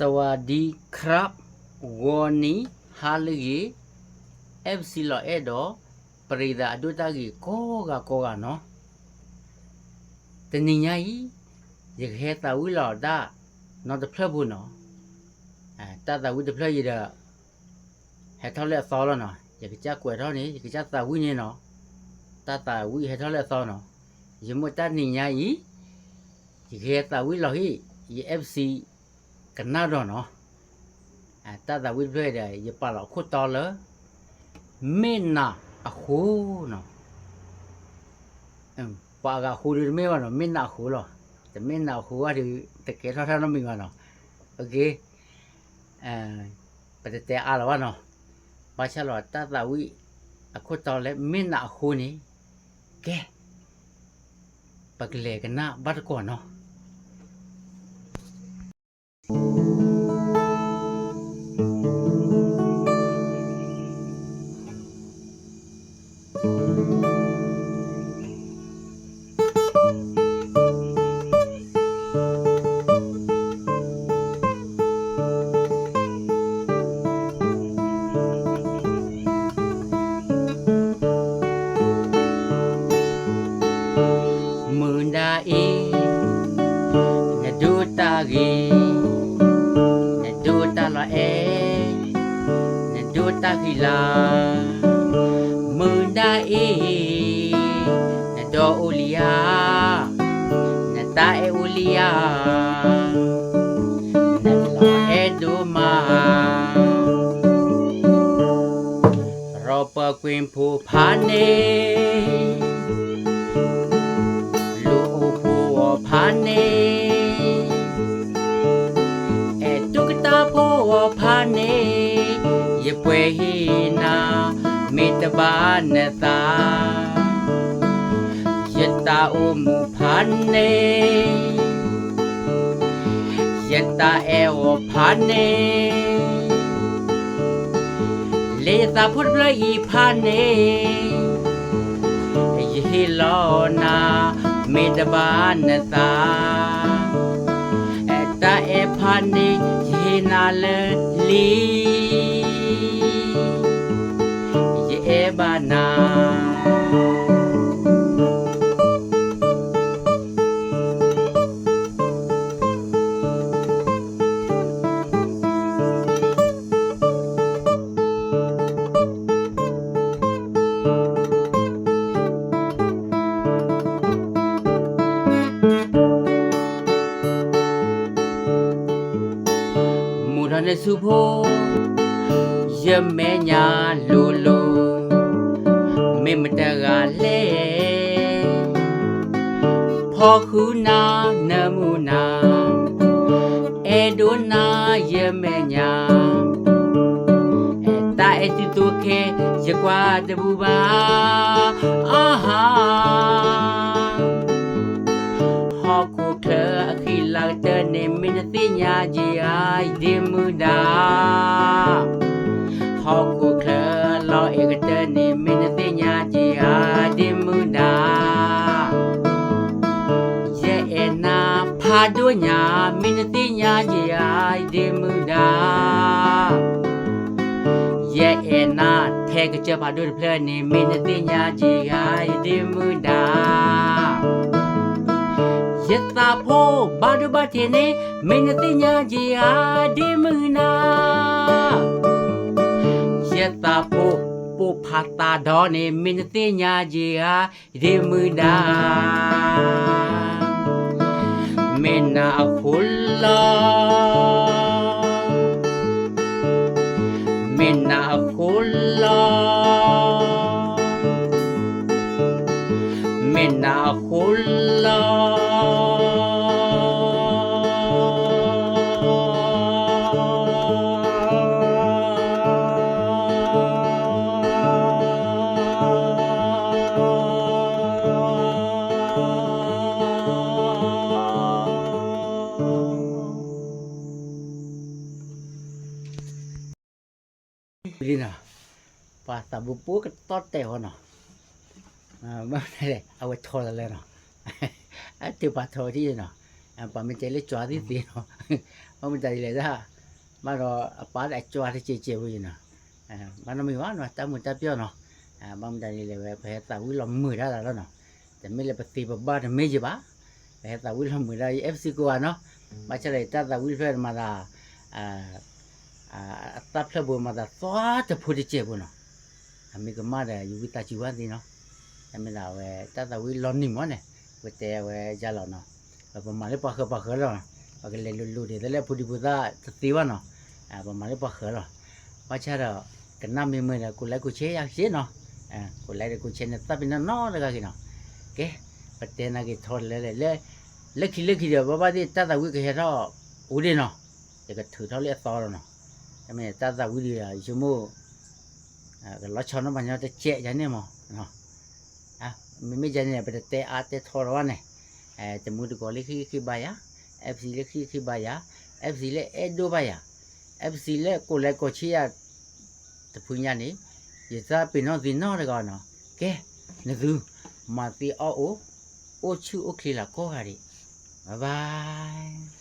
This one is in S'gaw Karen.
สวัสดีครับ ဂီၤနံၤ ဟါလၢအဂ့ၤ FC လီၤအဲၣ်ဒီး ပရံသးအဒိၣ်တၢ်ဂ့ၤကိးဂၤကိးဂၤနီၤ, တနံၤညါအံၤ ယကဟဲသးဝံၣ်လီၤတၢ်နီတဖျၢၣ်ဖိနီၤ, တၢ်သးဝံၣ်တဖျၢၣ်အံၤဒီး ဟဲထီၣ်လၢအသီလီၤနီၤ, ယကစၢ်ကွဲးထီၣ်န့ၣ် ယကစၢ်သးဝံၣ်န့ၣ်နီၤ, တၢ်သးဝံၣ်ဟဲထီၣ်လၢအသီနီၤ, ယမိၢ်တၢ်နံၤညါအံၤ ယကဟဲသးဝံၣ်လီၤဟံၣ် ယ FC ကနၣ်ဒီးနီၤ, တၢ်သးဝံၣ်တဖျၢၣ်ဒီး ယပာ်လီၤအခိၣ်တီလၢ မ့ၢ်နၤအဃိနီၤ, ပှၤအဂၤအဃိဒီးတမ့ၢ်ဘၣ်နီၤ, မ့ၢ်နၤအဃိလီၤ, တမ့ၢ်နၤအဃိဘၣ်ဒီး တကဲထီၣ်တၢ်နီတမံၤဘၣ်နီၤ, ပတတဲအါလၢၤဘၣ်နီၤ, ဘၣ်ဆၣ်လီၤတၢ်သးဝံၣ်အခိၣ်တီလၢ မ့ၢ်နၤအဃိန့ၣ်, ကဲ ပကလဲၤကနၣ်ဘၣ်တကီၢ်နီၤ. မုၢ်နၤအံၤ နဒိးတၢ်ဂ့ၤ, နဒိးတၢ်လီၤအဲၣ်, နဒိးတၢ်ဃံလၤ, မုၢ်နၤအံၤ နဒီအိၣ်လံဧါ, နတၢ်အဲၣ်အိၣ်လံဧါ, နလီၤအဲၣ်ဒိၣ်မး ရီပကွ့ၢ်ဖိဖးန့ၣ်, လူၤအိၣ်ဖိအီၤဖးန့ၣ်, အဲၣ်တူၢ်ကတၢၢ်ဖိအီၤဖးန့ၣ်, ယပှဲၤဟ့ၣ်နၤ မ့ၢ်တဘၣ်နသး, ယတၢ်အိၣ်မူဖးန့ၣ် ယတၢ်အဲၣ်အီၤဖးန့ၣ်, လၢယသးဖိတဖျၢၣ်အံၤဖးန့ၣ်, ယဟ့ၣ်လီၤနၤ မ့ၢ်တဘၣ်နသး, တၢ်အဲၣ်ဖးန့ၣ် ယဟ့ၣ်နၤလၢလံ ယအဲၣ်ဘၣ်နၤ မုၢ်ထီၣ်န့ၢ်ဆူၣ်ဖိ ယမဲာ်ညါလိၤလိၤ မ့ၢ်မတၤတဂၤလဲၣ် ဖီၣ်ဃုာ်နၤနၢမူနၤ အဲၣ်ဒိးနၤယမဲာ်ညါ တၢ်အဲၣ်သုသိခဲ ယကွၢ်တဘူၣ်ဘၣ် အဟါ ဟီၣ်ခိၣ်ချၢအဃံလၤကတၢၢ်န့ၣ် မ့ၢ်နသ့ၣ်ညါက့ၤဧါ ယဒ့မုၣ်ဒါ ဟီၣ်ခိၣ်ချၢအလီၢ်အဲၣ်ကတၢၢ်န့ၣ် မ့ၢ်နသ့ၣ်ညါက့ၤဧါ ဒ့မုၣ်ဒါ ယအဲၣ်နၤဖးဒိၣ်ညါ မ့ၢ်နသ့ၣ်ညါက့ၤဧါ ယဒ့မုၣ်ဒါ ယအဲၣ်နၤထဲကစၢၢ်ဖးဒိၣ်တဖျၢၣ်န့ၣ် မ့ၢ်နသ့ၣ်ညါက့ၤဧါ ယဒ့မုၣ်ဒါ ယသးဖိဘၣ်ဒိဘၣ်ထံးန့ၣ် မ့ၢ်နသ့ၣ်ညါက့ၤဧါ ဒ့မုၣ်ဒါ ယသးဖိပိာ်ဖးသးဒီးန့ၣ် မ့ၢ်နသ့ၣ်ညါက့ၤဧါ ဒ့မုၣ်ဒါ မ့ၢ်နၤအဃိလီၤ မ့ၢ်နၤအဃိလီၤ မ့ၢ်နၤအဃိလီၤ ပှၤသးဘိဘိကတီၢ်တဲာ်ဝဲနီၤ, အဝဲထီၣ်တလဲနီၤ, အတုၤပှၤထီၣ်ဝဲထံၣ်နီၤ, ပှၤမ့ၢ်တဲလၢကၠွါသ့ၣ်သ့နီၤ, ဘၣ်မတၤဒ်လဲၣ်ဒၣ်, ဘၣ်ဒီးအပၢ်ဒီးအကၠွါတစဲးစဲးဖိအံၤနီၤ, ဘၣ်နီတမံၤဘၣ်နီၤ တၢ်မုာ်တၢ်ပျီၢ်နီၤ, ဘၣ်မတၤဒ်လဲၣ်ဝဲ ပဟဲသးဝံၣ်လီၤမုာ်တၢ်သးလီၤနီၤ, တမ့ၢ်လၢပသ့ပဘၣ်တမ့ၢ်ယံၤဘၣ်, ပဟဲသးဝံၣ်လီၤမုာ်တၢ် ယ FC ကိးဂၤနီၤ, ဘၣ်ဆၣ်ဒီးယတၢ်သးဝံၣ်တဖျၢၣ်မၤသး အတၢ်ဖျၢၣ်ပူၤမၤသးသီတဖိတစဲးဖိနီၤ, အမ့ၢ်ကမၣ်ဒီးယဝံသးစူၤဘၣ်သ့နီၤ, တၢ်မ့ၢ်ဒၣ်ဝဲတၢ်သးဝံၣ်လီၤနံၤမးန့ၣ်, ပတဲဝဲယါလီၤနီၤ, ပမၤလၢပှၤဃၢၤပှၤဃၢၤလီၤ, ပကလဲၤလိၤလိၤဒ်သိးလၢဖိဒံဖိသၣ်တသ့ဘၣ်နီၤ, ပမၤလၢပှၤဃၢၤလီၤ, ဘၣ်ဆၣ်ဒီး ကနၣ်မ့ၢ်မ့ၢ်ဒီး ကိးlikeကိးshareယၤက့နီၤ, ကိးlikeဒီး ကိးshareန့ၣ် သးပ့ၤနီၢ်နီတဂၤက့နီၤ, ကဲ, ပတဲနာ်က့ၤထီတလဲလဲၣ်, လၢခံလၢခံဒီး ဘၣ်ဘၣ်သ့ၣ်တၢ်သးဝံၣ်ကဟဲထီၣ်အိၣ်ဒံးနီၤ, ယကထုးထီၣ်လၢအသီလီၤနီၤ, တၢ်မ့ၢ်တၢ်သးဝံၣ်ဒံးဒီး ယဆိကမိၣ် ကလီၤဆီနီၣ်ပှၤညီတစဲးယၤန့ၣ်မး, မ့မ့ၢ်ယၤန့ၣ် ပတတဲအါတဲထီလီၤဘၣ်န့ၣ်, တမူတကိးလၢခံခံဘၣ်ယၤ, FC လၢခံခံဘၣ်ယၤ, FC လၢအဲၣ်ဒိၣ်ဘၣ်ယၤ, FC လၢကိးlikeကိးshareယၤ တဖုညါန့ၣ်, ယသးပ့ၤနီၢ်သ့နီတဂၤနီၤ, ကဲ, နသု, မၤသ့အီၣ်အိၣ်, အိၣ်ဆူၣ်အိၣ်ချ့လၢကိးဂၤဒဲး, bye bye.